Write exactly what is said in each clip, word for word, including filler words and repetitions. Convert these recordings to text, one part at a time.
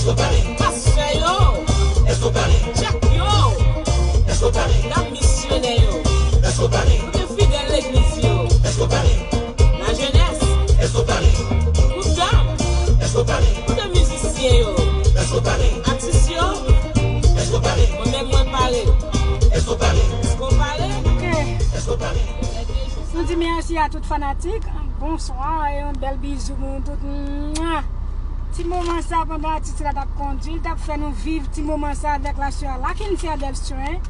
Pastè yo, dyak yo, dam misyonè yo, fidèl legliz yo, lajenès, gwoup dam, mizisyen yo, atis yo, mwen menm mwen pare. Èske w pare? Ok. Nou di mèsi a tout fanatik. Bonswa e yon bèl bizou pou nou tout. Mwa! Ti moman sa pandan atis la t ap kondui, l t ap fè nou viv ti moman sa avèk la sè Lakencia Delstren.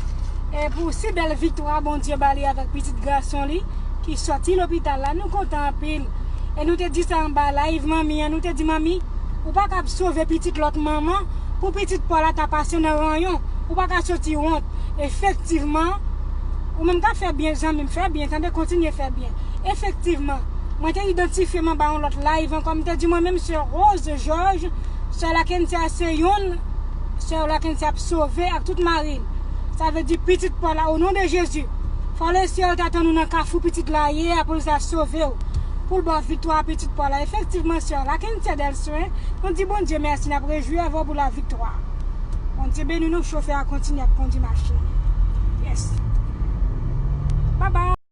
E pou si bèl viktwa Bondye ba li avèk pitit gason li ki sòti lopital la, nou kontan anpil. E nou te di sa anba live manmi an, nou te di manmi, ou pa kab sove pitit lòt manman pou pitit pa w la ta pase nan ranyon. Ou pa ka soti wont. Efektivman, ou menm k ap fè byen, zanmi m, fè byen, tande, kontinye fè byen. Efektivman, mwen te idantifye m anba yon lòt live ankò, m te di mwen menm se Rose Georges, sè Lakencia se youn, sè Lakencia ap sove ak tout mari l. Sa vle di pitit pa w la, o non de Jezi. Fò Lesyèl ta tann ou nan kafou pitit la ye a pou l ta sove w. Pou l ba w viktwa a pitit pa w la. Efektivman, sè Lakencia Delstren, nou di Bondye mèsi, n ap rejwi avè w pou la viktwa. Bondye beni nou, chofè a kontinye ap kondi machin. Yes. Bye bye.